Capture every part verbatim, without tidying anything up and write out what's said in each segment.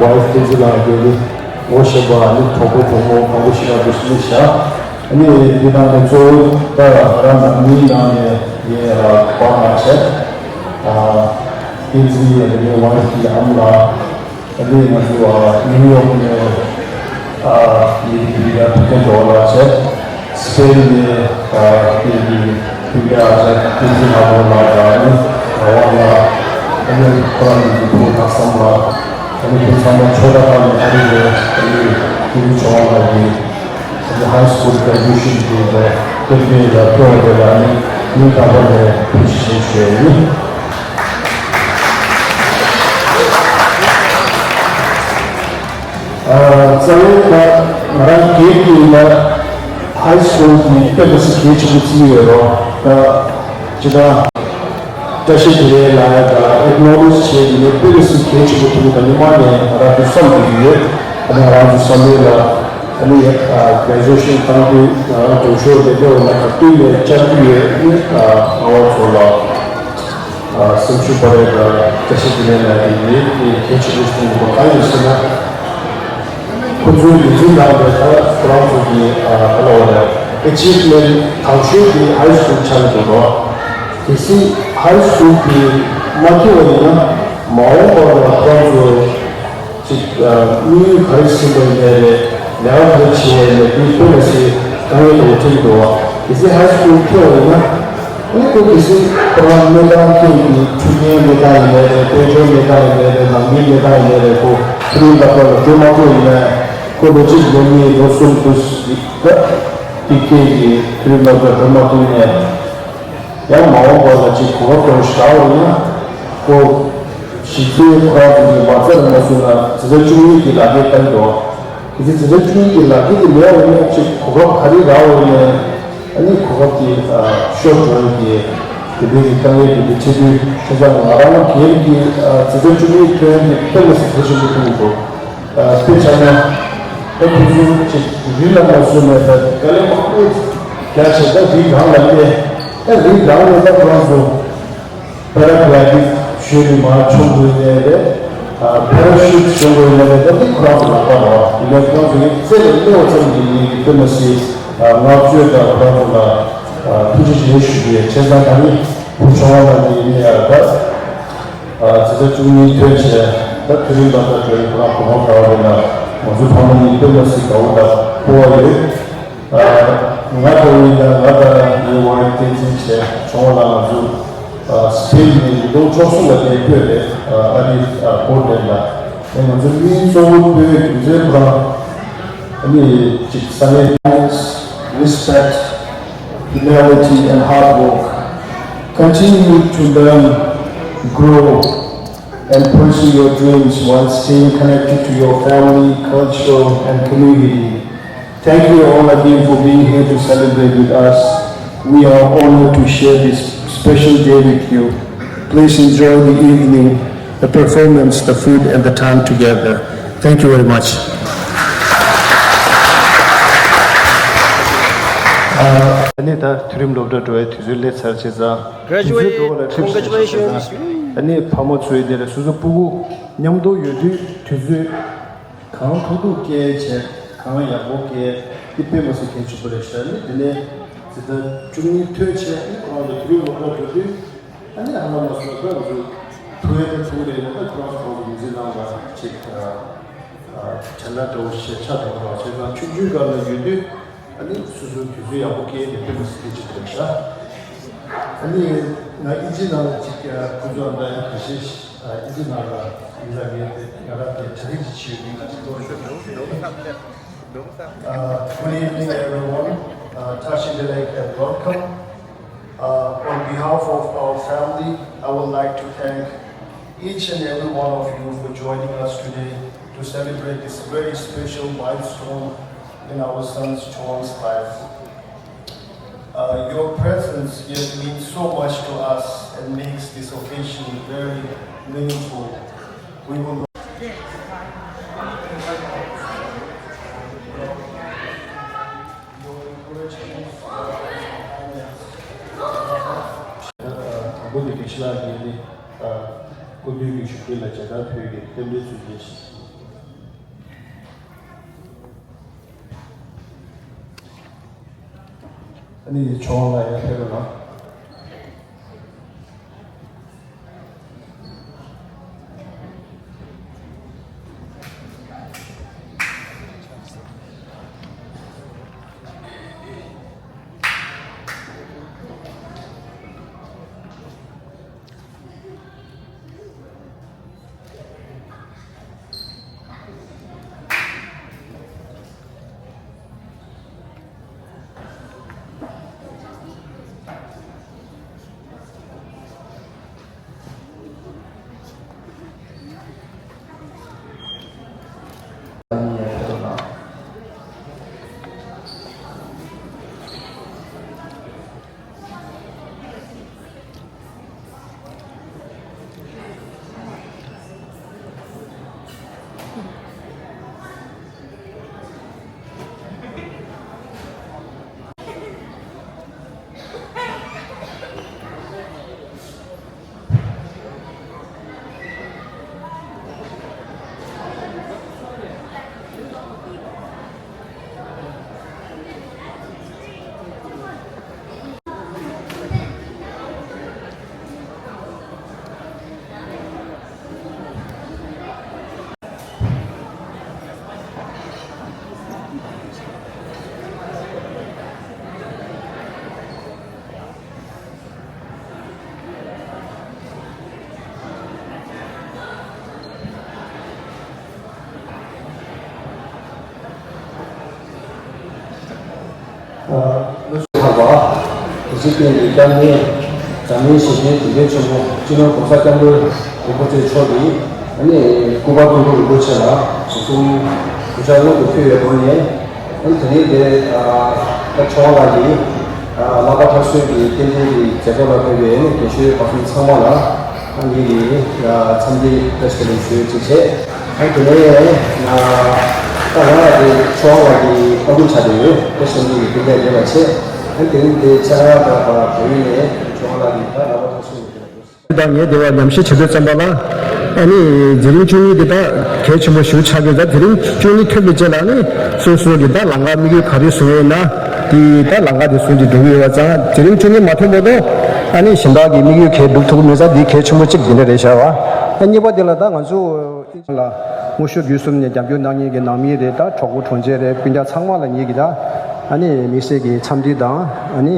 བའི་བསྟན་འཛིན་ལགས་ཀྱིས་ངོ་ཤེས་པ་ནི་གྲོགས་པོ་གྲོགས་མོ་མང་པོ་ཞིག་ལ་འདུག་སེ་བཞག་ཨ་ནི་འདི་དང་ནི་གཙོ་བོ་ད་ང་རང་ནང་མིའི་ནང་ནས་ངའི་པཱ་ལགས་བྱས། བསྟན་འཛིན་ཡ་ནི་ཝང་ཧི་ཨམ་ལགས། ཨ་ནི་ང་ཚོ་ནིའུ་ཡོག་ནས་ཡི་གེ་ཡ་ཐུབ་བསྟན་རྡོ་ལགས་བྱས། སི་པེན་ནས་ཨ་དེ་གི་ཕི་ག་ཨ་ཅག་ཏིན་ཏིན་ཧ་མོ་ལགས་དང་ནི་ཨ་ཝང་ལགས། ཨ་ནི་ཁོ་རང་གི་བུ་ལྷག་བསམ་ལགས། ཨ་ནི་ཁོང་ཚང་མ་ཆོས་ར་ཁང་ནས་ཨ་རི་ནས་ཨ་ནི་ཏིན་ཏིན་ཆོས་དབང་ལགས་ཀྱིས་ཨ་ནི་ཧའི་སི་ཀུལ་གྲ་ཇུ་ཨེ་ཤན་གྱི་ལས་སྟོན་པའི་ལ་ཐོས་པ་དེ་ལ་ནི་ཉིན་རྟག་པར་ནས་ཕུལ་བྱས་ཞུ་ཡ་ཡིན། རྩ་བའི་ད་ང་རང་སྒེར་གྱི་ཡིན་ན་ཧའི་སི་ཀུལ་གྱི་དཔེ་མི་སྲིད་གལ་ཆེན་པོ་བརྩི་ཡོད་རོགས། ད་ཅི་ད་བཀྲ་ཤིས་བདེ་ལེགས་ལབ་ཡ་ད་ཨེག་ནོ་ལེཇ་བྱས་ཡིན་ནའི་དཔེ་མི་སྲིད་གལ་ཆེན་པོ་ཐུག་ད་ཉི་མ་ནས་ང་རང་ཚོ་བསམ་དགོས་ཀྱི་ཡོད། ཨ་ནི་ང་རང་ཚོ་བསམ་བློའི་ལ་ཨ་ནི་གྲ་ཇུ་ཨེ་ཤན་བཏང་དུས་ང་རང་གྲོང་ཤོར་དེ་འདྲ་འོ་ན་ག་དུས་ནས་བཅར་གྱི་ཡོད་ཨ་ནི་ང་རང་ཚོ་ལ། སེམས་ཤུགས་སྤར་བའི་བཀྲ་ཤིས་བདེ་ལེགས་ལ་ཡིན་ནི་གལ་ཆེ་ཤོས་ཤིག་ཡིན་པ་གང་ཡིན་ཟེར་ན། ཁོ་ཚོའི་ལས་འཛིན་ནང་དུ་ད་ཁོ་རང་ཚོ་གི་ག་ལ་བ་རེད། ཨེ་ཅིབ་མེན་ཊི་དང་ཤོས་དེ་ཧའི་སི་ཀུལ་ཆགས་ཀྱི་འདུག་རོགས། གལ་སྲིད་ཧའི་སི་ཀུལ་དེ་མ་ཐོན་པ་ཡིན་ན་མ་འོངས་པ་ལ་ཁོ་རང་ཚོ། ཅིག་དམིགས་ཡུལ་ག་རེ་ཟིན་པ་ཡིན་ནའི་རེད། ལས་ཀ་ག་རེ་བྱེད་ཡ་ཡིན་ནའི་དེ་དཔེ་མི་སྲིད་དཀའ་ངལ་དང་འཕྲད་ཀྱི་འདུག་བ། གལ་སྲིད་ཧའི་སི་ཀུལ་ཐོན་པ་ཡིན་ན་ཨ་ནི་ཁོ་གལ་སྲིད་ཁོ་རང་གནས་སྟངས་ཐད་ཀྱི་འཕྲོད་བསྟེན་གནས་སྟངས་ཡིན་ནའི་རེད། དཔལ་འབྱོར་གནས་སྟངས་ཡིན་ནའི་རེད། ནང་མིའི་གནས་སྟངས་ཡིན་ནའི་རེད། ཁོ་ཁྱོད་རང་ལྟ་བ་ལ་སྐྱོན་མ་ཐོན་ཡིན་ན་ཁོ་ལོ་གཅིག་ལོ་གཉིས་ལོ་གསུམ་དུ་ད་དེ་སྐད་ཀྱི་ཁྱོད་རང་ལྟ་བ་འགྲོ་མ་ཐུབ་ནས། ཡང་མ་འོངས་པ་ལ་ཅིག་གོ་སྐབས་གང་ཞིག་རག་པ་ཡིན་ན། ཁོ་གཞི་རྩའི་ཁོ་རང་ཚོ་གི་མ་རྩ་རུ་མ་སོང་ན་འཛིན་གྲྭ་བཅུ་གཉིས་ཀྱི་ལག་འཁྱེར་བཏང་འགྲོ། གལ་སྲིད་འཛིན་གྲྭ་བཅུ་གཉིས་ཀྱི་ལག་འཁྱེར་དེ་མེད་པ་ཡིན་ན་ཅིག་གོ་སྐབས་ག་རེ་རག་པ་ཡིན་ནའི་ཨ་ནི་གོ་སྐབས་དེ་ཤོར་འགྲོ་ཡ་གི་དེ་འདྲའི་གི་དཀའ་ངལ་དེ་འདྲ་འཕྲད་དུས་བྱས་ཙང་ང་རང་སྒེར་གྱི་འཛིན་གྲྭ་བཅུ་གཉིས་ཐོན་ཡ་དེ་དཔེ་མི་སྲིད་གལ་ཆེན་པོ་མཐོང་གི་འདུག་དཔེ་ཆ་ན་ཨ་ཁོ་ཚོ་ཅིག་རི་ལ་མ་སོན་ནས་ད་དཀའ་ལས་མང་པོ་རྒྱག་བྱས་ད་རི་སྒང་ལ་སླེབས། ཨ་རི་སྒང་ལ་ད་ཁོ་རང་ཚོ་པ་ར་གི་ལའི་ཌིང་ཞོན་ནས་མར་མཆོང་དགོས་ནའི་རེད། པ་ར་ཤུ་ཊི་ཞོན་དགོས་ནའི་རེད། ད་འདི་ཁོ་རང་ཚོ་ལག་པ་རེད་བ། ཡིན་ནའི་ཁོ་རང་ཚོ་གི་རྩེ་ལ་གནས་པ་ཙམ་གྱིས་ངས་ཀྱི་དཔེ་མ་སྲིད་བསྔགས་བརྗོད་དང་ཁོ་རང་ཚོ་ལ་ཐུགས་རྗེ་ཆེ་ཞུ་གི་ཡོད། བྱས་ཙང་ད་ནི་བུ་ཆུང་བ་ལ་ནི་ཡིན་ནའི་ཡ་ད་འཛིན་གྲྭ་བཅུ་གཉིས་ཐོན་བྱས་ད་དུས་རིང་ལ་ད་འགྲོ་ཡི་ཁོ་རང་གོ་མ་འདྲ་བ་རེད་ལ་ང་ཚོ་ཕ་མ་གཉིས་དཔེ་མ་སྲིད་དགའ་བོ་དང་སྤོབས་པ་ཡོད། ང་འདྲ་བོ་ཡིན་ན་ང་དང་ངའི་ཝའི་ཕི་བསྟན་འཛིན་བྱས་ཆུང་བ་ལ་ང་ཚོ་སི་པེན་ནས་ཉིས་སྟོང་བཅུ་གསུམ་ལ་བསྡད་ཡོད་རེད། ཨ་རི་སྐོར་དེ་ལ་ཨེ་ང་ཚོ་གཉིས་གཙོ་བོ་བོད་རྒྱུ་མཚན་ཁོ་རང་ཨ་ནི་ཅིག་ས་གནས། Respect, humility, and hard work. Continue to learn, grow, and pursue your dreams while staying connected to your family, culture, and community. Thank you all again for being here to celebrate with us. We are honored to share this special day with you. Please enjoy the evening, the performance, the food, and the time together. Thank you very much. ཨ་ནི་ད་མཐོ་རིམ་སློབ་གྲྭ་འགྲོ་བའི་དུས་ཚོད་སླེབས་ཚར་བྱས་ཙང་། དུས་ཚོད་འགྲོ་བ་ལ་ཁྲིམས་ཤིག་བྱས་ཙང་། ཨ་ནི་ཕ་མ་ཚོའི་དེ་ལ་སོ་སོ་སྤུ་གུ་མཉམ་དུ་ཡོད་དུས་དུས་ཚོད་གང་ཐུབ་ཐུབ་སྐྱེལ་བྱས་གང་ཡག་པོ་སྐྱེལ་དེ་དཔེ་མ་སྲིད་གལ་ཆེན་པོ་རེད་ཤག་ཨ་ནི་དེ་ནས་འཛིན་གྲྭ་བཅུ་གཉིས་ཐོན་བྱས་ཨ་ནི་ཁོ་རང་ཚོ་དུས་རྒྱུན་སློབ་གྲྭ་འགྲོ་དུས། ཨ་ནི་ཨ་ལ་མ་སོང་ད་ང་ཚོ་ཐུག་ཡས་ད་ཐུག་རེད་ན་ད་ཁོ་རང་ཚོ་གི་མི་ཚེ་ནང་ལ་ཅིག་བྲེལ་བ་འདྲ་བོ་ཞིག་ཆགས་འགྲོ་གི་རེད་བ། བྱས་ཙང་ཆུང་ཆུང་སྒང་ལ་ཡོད་དུས་ཨ་ནི་སོ་སོའི་དུས་ཚོད་ཡག་པོ་སྐྱེལ་ནས་དཔེ་མི་སྲིད་གལ་ཆེན་པོ་རེད་ཤག་ཨ་ནི་ང་ཨིན་ཇི་ནང་ལ་ཅིག་ཁོ་ཚོ་ཨ་ད་ཡང་ཁ་ཤས་ཤིག་ཨིན་ཇི་ནང་ལ་ཡིན་ལ་ངས་དེ་ང་རང་དེ་གྲ་སྒྲིག་ཅིག་བྱས་ཡོད། ཨིན་ཇི་ཐོག་ཞུ་ཞུ་ཞུ། Uh, good evening, everyone. Uh, Tashi Delek and welcome. Uh, on behalf of our family, I would like to thank each and every one of you for joining us today to celebrate this very special milestone in our son's Chong's life. Uh, your presence here means so much to us and makes this occasion very meaningful. We will དང་པོ་དེ་དགེ་བཤེས་ལགས་ཀྱིས་ནི་སྐུ་མདུན་གྱི་བཞུགས་ཁྲི་ལ་མཇལ་དར་ཕུལ་གྱིས་རྟེན་འབྲེལ་ཚུལ་བཞིན་བཞེས། ཨ་ནི་ཆོས་དབང་ལགས་ཡར་ཕེབས་རོགས་གནང་། ལྷག་པ། གཞི་རྟེན་གྱི་སྐྱབས་གནས་འཛམ་གླིང་ཞི་བདེའི་དེད་དཔོན་ཆེན་པོ་སྤྱི་ནོར་༸གོང་ས་༸སྐྱབས་མགོན་རིན་པོ་ཆེ་མཆོག་གི་ཨ་ནི་སྐུ་པར་དཔོན་སློབ་རིན་པོ་ཆེ་ལ་གུས་གུས་ཕྱག་སྔོན་དུ་ཕུལ་བའི་སྒོ་ནས། ཨ་ནི་དེ་རིང་འདིར་ད་ཆོས་དབང་ལགས་ཀྱིས་ལྷག་པ་མཐར་སོན་གྱི་རྟེན་འབྲེལ་གྱི་མཛད་སྒོ་ལ་ཕེབས་པའི་རྒན་གཞོན་བར་གསུམ་ཚང་མ་ལ་ངེད་ཀྱིས་འཚམས་འདྲི་བཀྲ་ཤིས་བདེ་ལེགས་ཞུ་ཡོད་ཅེས་བྱས། ཨ་ནི་དེ་ནས་ད་རང་ལ་དེ་ཆོས་དབང་ལགས་ཀྱི་ཨ་ཁུ་ཆགས་བསྡད་ཡོད། བཀྲ་ཤིས་བདེ་ལེགས་ཀྱི་སྐུ་ཕྲེང་རྒན་པ་བྱས། ཨ་ནི་དེ་རིང་འདིར་ཆེད་མངགས་ད་བལ་ཡུལ་ནས་ཆོས་དབང་ལགས་ཀྱིས་ད་ལྷག་པ་མཐར་སོན་ཡོད་པ་དང་། ངས་དེ་བ་ཉམས་ཞིབ་བྱེད་དུས་ཙམ་པ་ལ། ཨ་ནི་དེ་རིང་བཅུ་གཉིས་དེ་དག་གལ་ཆེན་པོ་ཞིག་ཆགས་ཀྱི་ཡོད། ད་དེ་རིང་བཅུ་གཉིས་ཐོན་པའི་རྗེས་ལ་ནི་སོ་སོ་གི་ད་ལམ་ཁ་དམིགས་ཡུལ་ག་རེ་བཟུང་ཡོད་ན། དེ་ད་ལམ་ཁ་དེ་བཟུང་གི་འགྲོ་གི་ཡོད་པ་ཙང་། དེ་རིང་བཅུ་གཉིས་མ་ཐོན་བར་དུ་ཨ་ནི་གཞན་དག་གི་དམིགས་ཡུལ་གལ་སྒྲུབ་ཐུབ་ཀྱི་མེད་ཙང་། འདི་གལ་ཆེན་པོ་གཅིག་འདི་འདྲ་རེད་ཤག་པ། ཨ་གཉིས་པ་དེ་ལ་ད་ང་ཚོ་ལ་དངོས་ཤུགས་བརྒྱུད་གསུམ་ནས་རྒྱབ་སྐྱོར་གནང་མཁན་གྱི་ནང་མི་རེད། ད་གྲོགས་པོ་གྲོགས་མཆེད་རེད། སྤུན་ཀྱག་ཚང་མ་ལ་ངེད་ཀྱིས་ད་ཨ་ནི་དམིགས་བསལ་གྱི་འཚམས་འདྲི་དང་ཨ་ནི་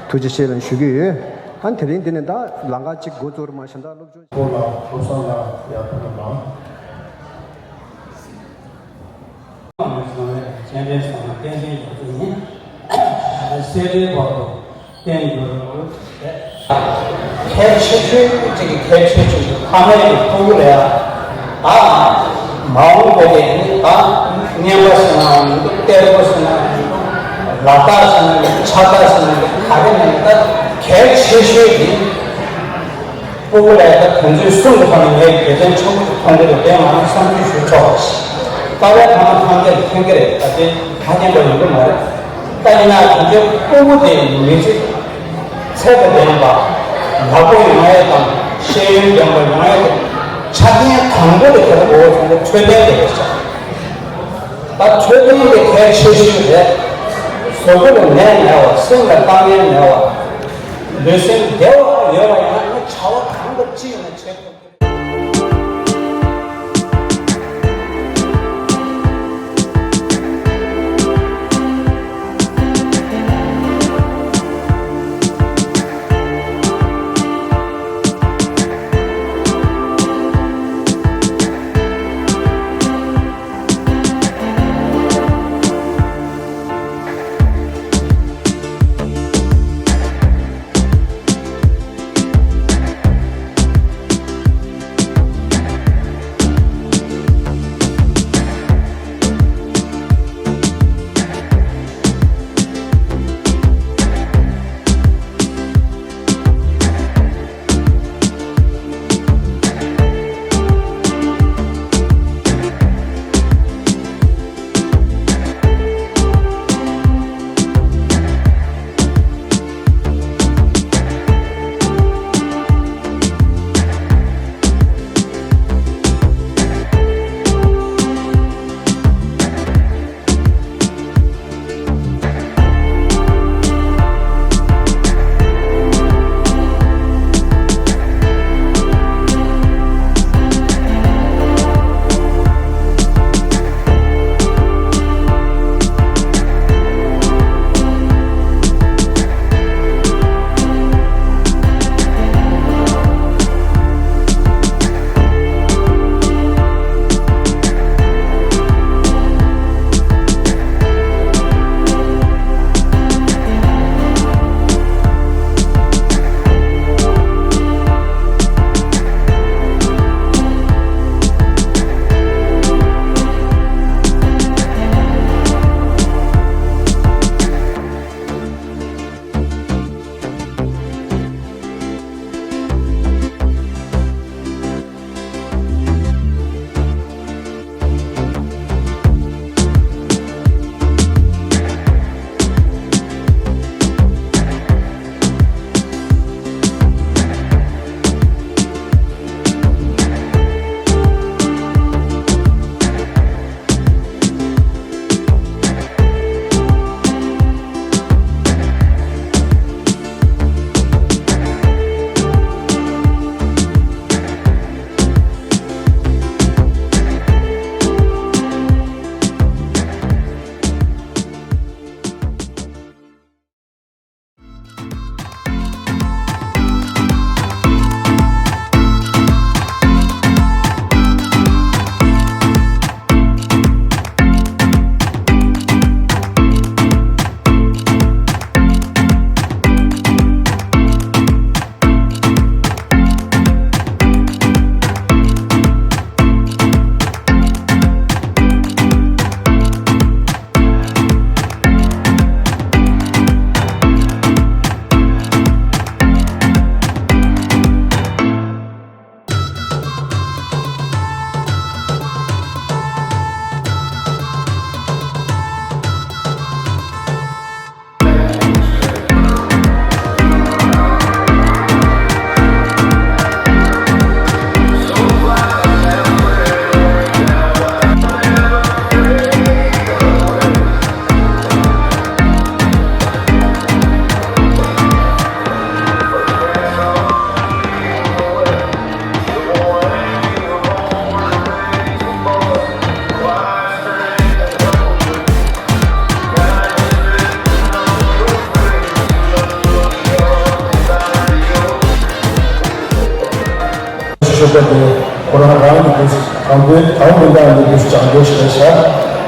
ཐུགས་རྗེ་ཆེ་ལབ་ཞུ་གི་ཡོད། ཨ་ནི་དེ་རིང་འདི་ནས་ད་ལམ་ཁ་གཅིག་འགོ་བཙུགས་རེད་མ། གཞན་དག་སློབ་སྦྱོང་སྐོར་ལ་བློ་བཟང་ལགས་ཡར་ཕེབས་རོགས་གནང་། སྤྱན་རས་གཟིགས་དབང་བསྟན་འཛིན་རྒྱ་མཚོ་ཡིན། སེ་འབྲས་བར་དུ་བསྟན་འགྱུར་རོ། གལ་ཆེ་ཤོས་གཅིག་གི་གལ་ཆེ་ཤོས་ཀྱི་ཕ་མེས་ཀྱི་ཕྲུ་གུ་ལ་ཡང་། ད་མ་འོངས་པའི་དེ་ནི་ད་རྔན་པ་ཟེར་ན་མི་འདུག་གཏེར་སྒོ་ཟེར་ན་མི་འདུག་ལག་རྟགས་ཟེར་ན་མི་འདུག་ཕྱག་རྟགས་ཟེར་ན་མི་འདུག་ག་རེ་ནས་ད་གལ་ཆེ་ཤོས་ཀྱི་ཕྲུ་གུ་ལ་ཡང་ད་དོན་ཚན་གསུམ་གྱི་ཐོག་ནས་ངས་དགེ་མཚན་ཆེན་པོ་ཞིག་མཐོང་གི་འདུག་དེ་ང་རང་བསམ་ཚུལ་ཞུ་ཆོག་པ་ཞིག་རྩ་བའི་ཐ་མ་ཐམས་ཅད་མཁྱེན་གྱི་རེད། ད་དེ་ཁ་མཁྱེན་པ་ཡོང་གི་མ་རེད། ད་ཡིན་ན་དེ་ཚོའི་ཕྲུ་གུ་དེ་མི་ཚེ་ཚད་དང་ལྡན་པ། ཡག་པོ་ཡོང་ཡས་དང་ཤེས་ཡོན་ལྡན་པ་ཡོང་ཡས་དེ་ཆ་རྐྱེན་དང་པོ་དེ་ག་རེ་དགོས་ཟེར་ན་འཕྲོད་བསྟེན་དེ་རེད་ཤག་ད་འཕྲོད་བསྟེན་དེ་གལ་ཆེ་ཤོས་རེད། གཟུགས་པོ་ལ་ནད་མེད་པ། སེམས་ལ་དཀའ་ངལ་མེད་པ། ལུས་སེམས་བདེ་བ་ཡོད་པ་ཡིན་ན་ནི་བྱ་བ་གང་དང་ཅི་ཡིན་ན་བྱེད་ཐུབ་ཀྱི་རེད། ཁོ་རང་རང་གི་དུས་སུ་དང་པོའི་དང་པོའི་ལ་ནི་དུས་སུ་བྱང་རྒྱལ་ཞིག་རེད་ཤག་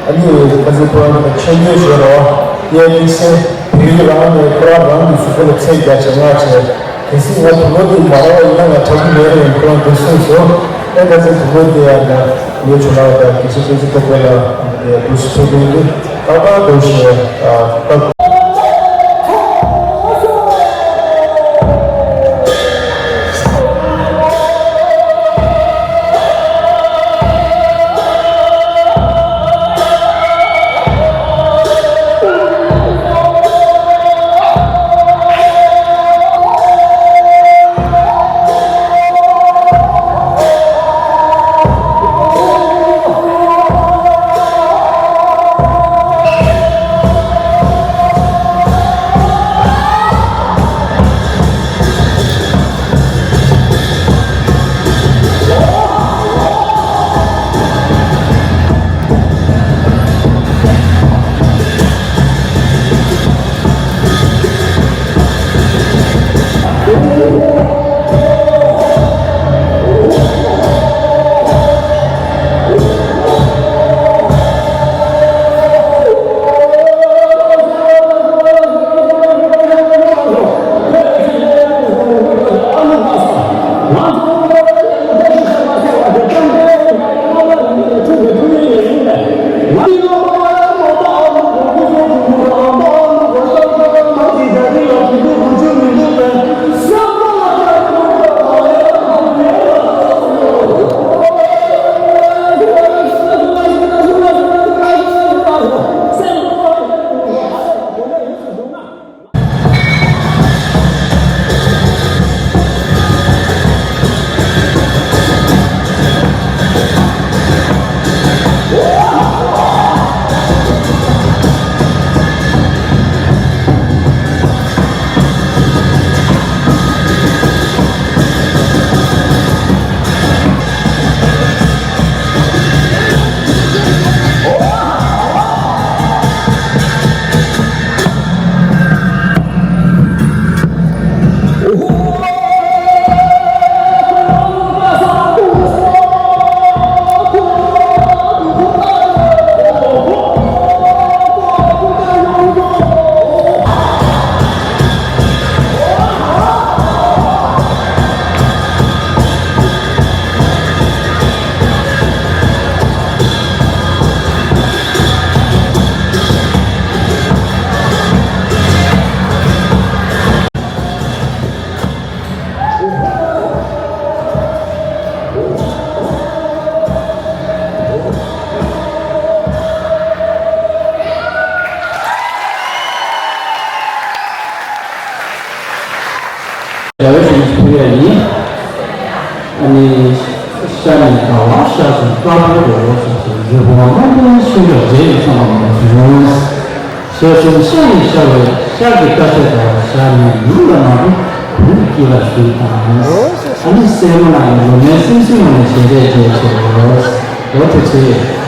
ཨ་ནི་ཁ་སང་ཁོ་རང་གི་མཆོད་མཇལ་ཞུ་རོགས་ཡས་དམིགས་བསལ་བོད་ཡིག་རང་ནས་ཁོ་རང་རང་གི་གཟུགས་པོ་ལ་མཚན་རྒྱག་བྱས་ང་བྱས། གལ་སྲིད་ང་བུ་མོ་དེ་མ་རག་པ་ཡིན་ན་ང་དྲག་གི་མེད་རེད། ཁོ་རང་དེ་གསུངས་སོང་། ཨེ་ད་ཚེ་བུ་མོ་དེ་ཡང་ང་ངའི་ཇོ་ནང་དང་དགེ་བཤེས་བསྟན་འཛིན་རྟོགས་པ་ལ་དུས་སུ་ཐུག་དུས་ཏག་ཏག་འདུག་ཞེས་ཨ་ཏག་རྒྱལ་བའི་གཞུང་ཕུལ་ཡ་ཡིན། ཨ་ནི་ཤ་ནས་དགའ་བ་ཤ་ཟུར་དཀར་པོའི་འོ་སོགས་སུ་རི་བོང་ལྔ་པོའི་ཆོས་སྐྱོང་རྗེས་ལ་ཚང་བ་མ་བྱུང་། ཞལ་གསུམ་ཤ་ཡིས་ཤ་བའི་ཤ་གི་དཀར་ཆ་དང་ཤ་ནི་ལུག་ལ་མ་བུ་བུ་སྐྱིད་ལ་ཞུས་དང་། ཨ་ནི་སྲས་མོ་ལ་ཡང་ལོ་མའི་སེམས་སེམས་ངོ་ནས་ཞལ་འདེབས་མཛད་ཆེ་བ། ལོ་དུ་ཆེ།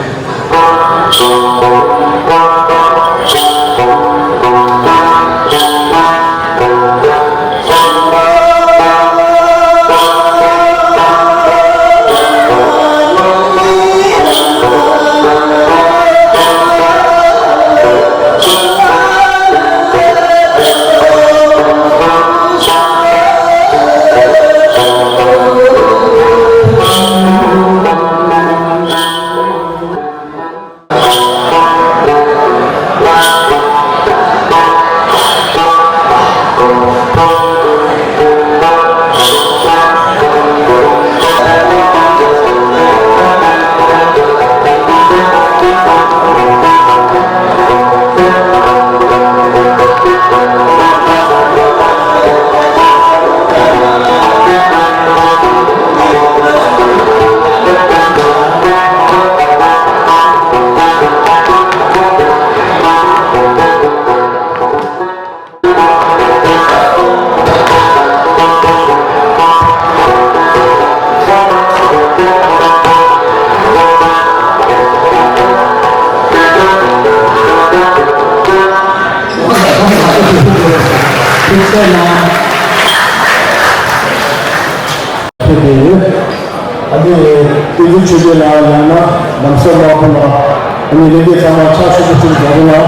ཐུགས་རྗེ་གནང་། ཐུགས་རྗེ་ཆེ། ཨ་ནི་བསྟན་འཛིན་ཆོས་རྒྱལ་ལགས། ཡང་ན་ལམ་སེང་དམར་པོ་ལགས། ཨ་ནི་ལྷན་རྒྱས་ཚང་མ་ཕྱག་ཤུགས་ཆེན་པོ་རྒྱག་རོགས་གནང་།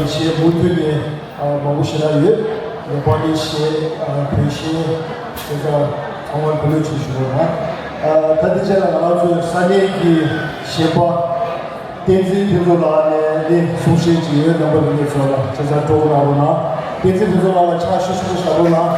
ཞེས་མུ་མཐུད་ནས་མང་པོ་ཞེ་དྲག་ཡོད། ནེ་པ་ལི་གཞས། བོད་གཞས། དེ་ཚོ་ཚང་མ་བོད་ལུགས་ཆེད་ཞུ་བ་ན། ད་ལྟའི་ཆ་ལ་ང་རང་ཚོའི་ས་གནས་ཀྱི་གཞས་པ། བསྟན་འཛིན་ཕུན་ཚོགས་ལགས་ནས་ནི་གསུང་བཤད་ཅིག་ཡོད། རྣམ་པ་ལྷན་རྒྱས་ཚོ་ལ་ཇི་ལྟར་སྤྲོ་བོ་གནང་རོགས་གནང་། བསྟན་འཛིན་ཕུན་ཚོགས་ལགས་ལ་ཕྱག་ཤུགས་ཆེན་པོ་བཞག་རོགས་གནང་།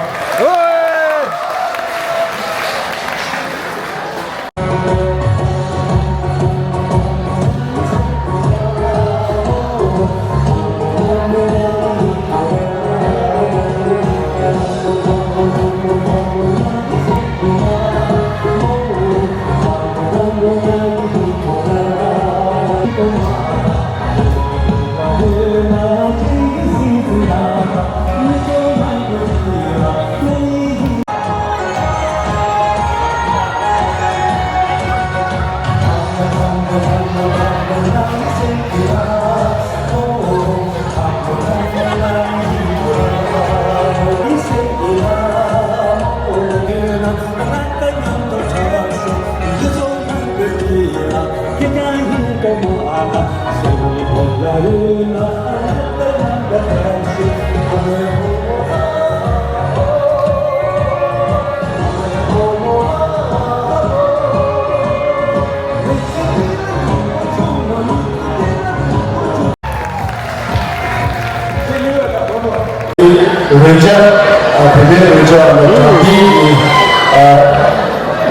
རོལ་ཆ། བོད་པའི་རོལ་ཆ་ལ་དྲང་བདེན་གྱི་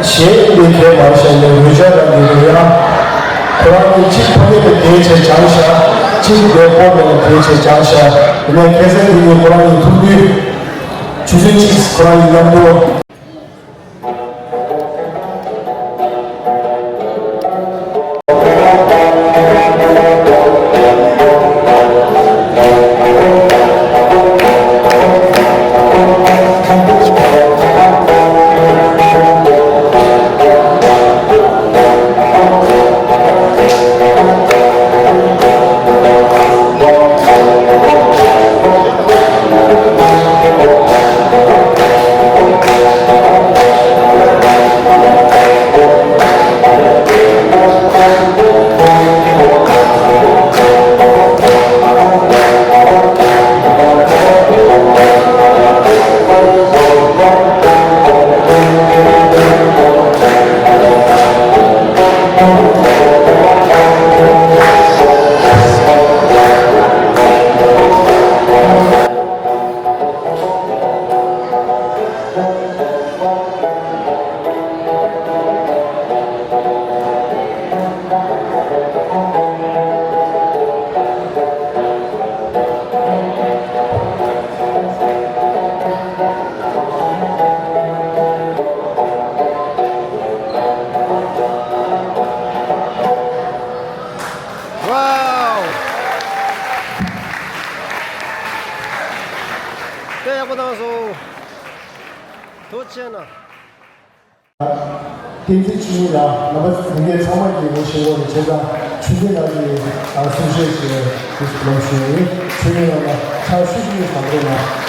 གཞས་འདི་གས་མ་བཤད་ནས་རོལ་ཆ་རང་གི་རོལ་དབྱངས། ཁོ་རང་གི་གཅིག་ཕ་གི་ལ་དེའི་ཆེད་སྦྱངས་ཤག་གཅིག་བདེ་པོ་ལ་དེའི་ཆེད་སྦྱངས་ཤག་དེ་ནས་ཁ་སང་དེ་ནི་ཁོ་རང་གི་ཐུགས་འདུན། ཆུ་ཚོད་གཅིག་ཁོ་རང་གི་མཉམ་དུ། ཝའོ། དཔེ་ཡག་པོ་བཏང་སོང་། ཐུགས་རྗེ་གནང་། བསྟན་འཛིན་ཆོས་སྐྱིད་ལགས། རྣམ་པ་ཚོས་ལྷན་རྒྱས་ཚང་མ་གིས་ངོ་ཤེས་ཀྱི་ཡོད་རེད། བྱས་ཙང་ཆོས་སྐྱིད་ལགས་ཀྱིས་ཨ་གསུང་བཤད་ཅིག་ལམ་ཞུས་ཡིན། ཆོས་སྐྱིད་ལགས་ལ་ཕྱག་ཤུགས་ཆེན་པོ་གནང་རོགས་གནང་།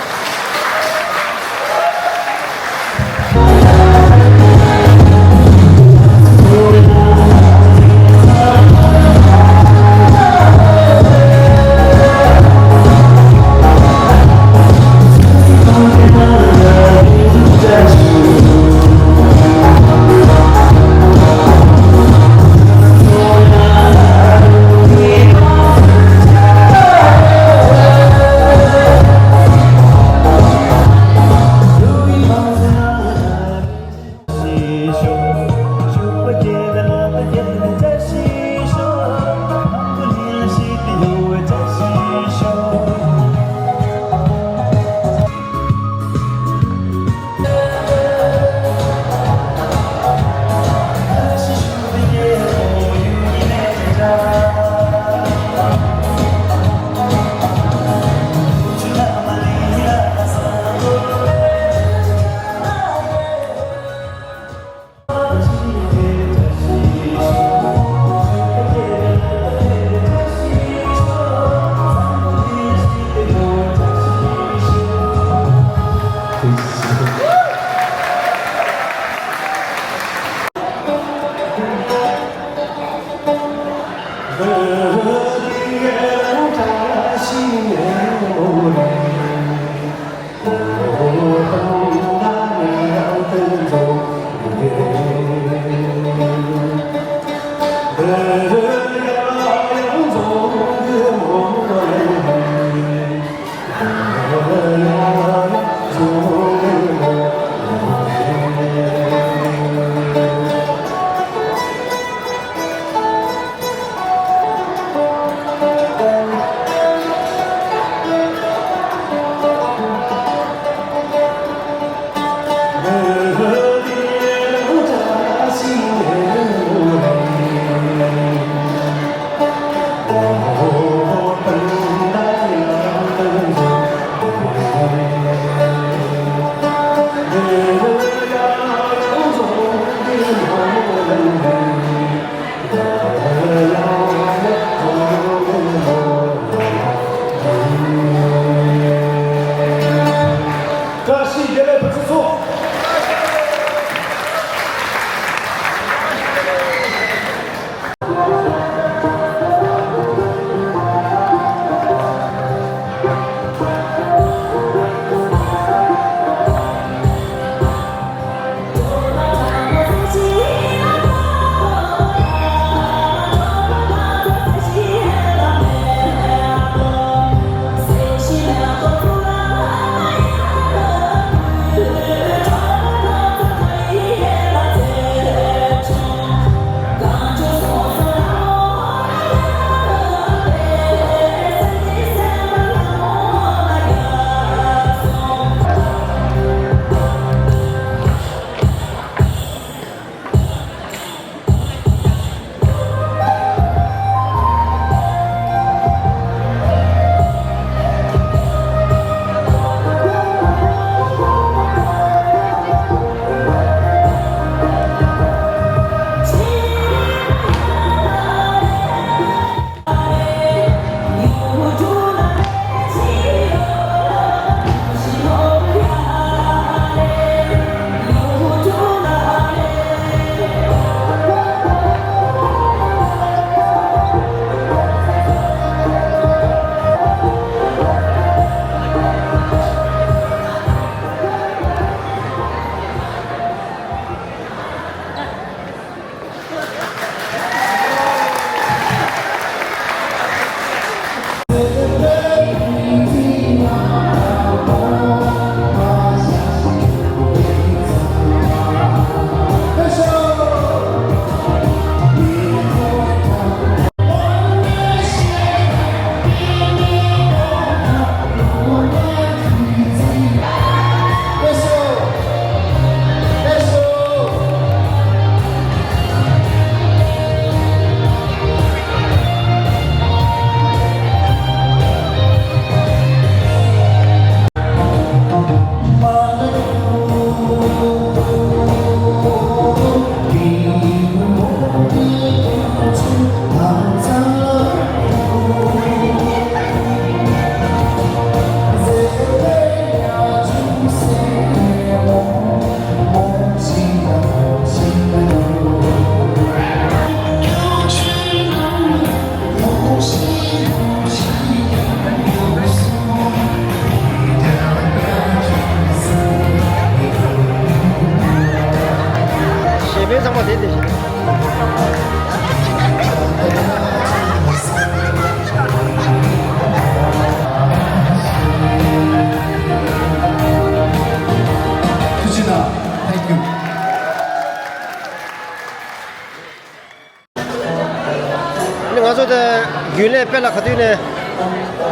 རྒྱུན་ལས་དཔེ་ལ་ག་དུས་ནས་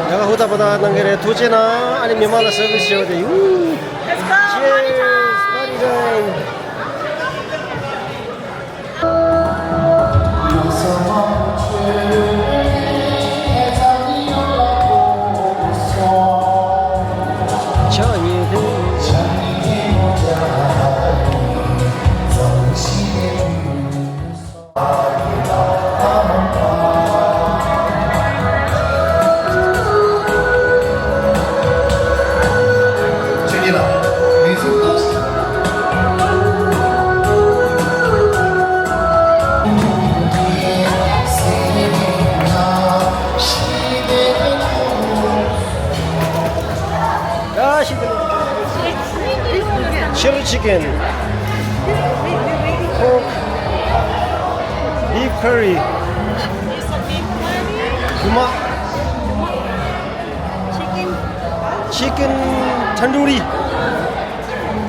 ད་ག་ཧུ་ད་པ་ད་གནང་གི་རེད། ཐུགས་རྗེ་གནང་། ཨ་ནི་མི་མང་ལ་སར་བིས་བྱེད་པ་དེ་ཡུ། Cheers, party time. Chili chicken, pork, beef curry, kurma, chicken tandoori,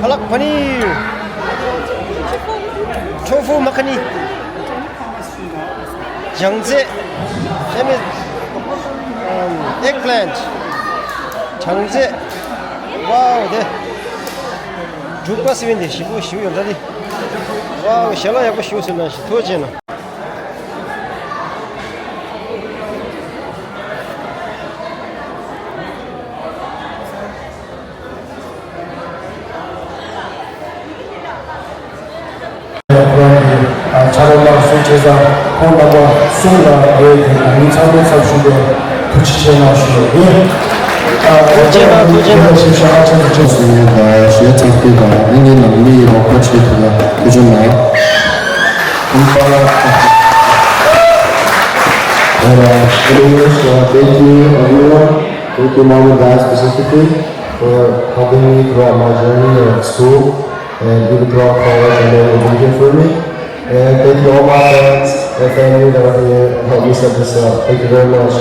palak paneer, tofu makhani. བྱང་རྩེ། ཨེ་མི། ཨམ། eggplant. བྱང་རྩེ། ཝའོ་དེ། འབྲུག་པ་སི་བན་དེ་ཞིམ་པོ་ཞིག་ཡོད་འདྲ་དེ། ཝའོ་ཞལ་ལག་ཡག་པོ་ཞིག་ཟེར་ན་ཞིག་ཐུགས་རྗེ་གནང་། ཁོང་གི་ཕྱག་ལས་ལ་སུ་བྱེད་ས་ཁོང་རྣམ་པ་གསུམ་ལ་ངས་དེ་ནང་མི་ཚང་མའི་ཚབ་ཞུས་ཏེ་ཐུགས་རྗེ་ཆེ་གནང་ཞུ་ཡོད། ཨ་ཐུགས་རྗེ་གནང་། ཐུགས་རྗེ་གནང་། ཞིབ་ཆ་ཧ་ཅང་གི་ཆེ་སོང་། ད་གཞས་ཚགས་པའི་དང་ཨ་ནི་ནང་མི་ཡི་རོགས་པ་བྱེད་ཐུབ་ལ་ཐུགས་རྗེ་གནང་། ཨུམ་པ། Alright, thank you everyone. Thank you, Mom and Dad, specifically for helping me throughout my journey at school and even throughout college and everything for me. And thank you all my friends and family that are here and helped me set this up. Thank you very much.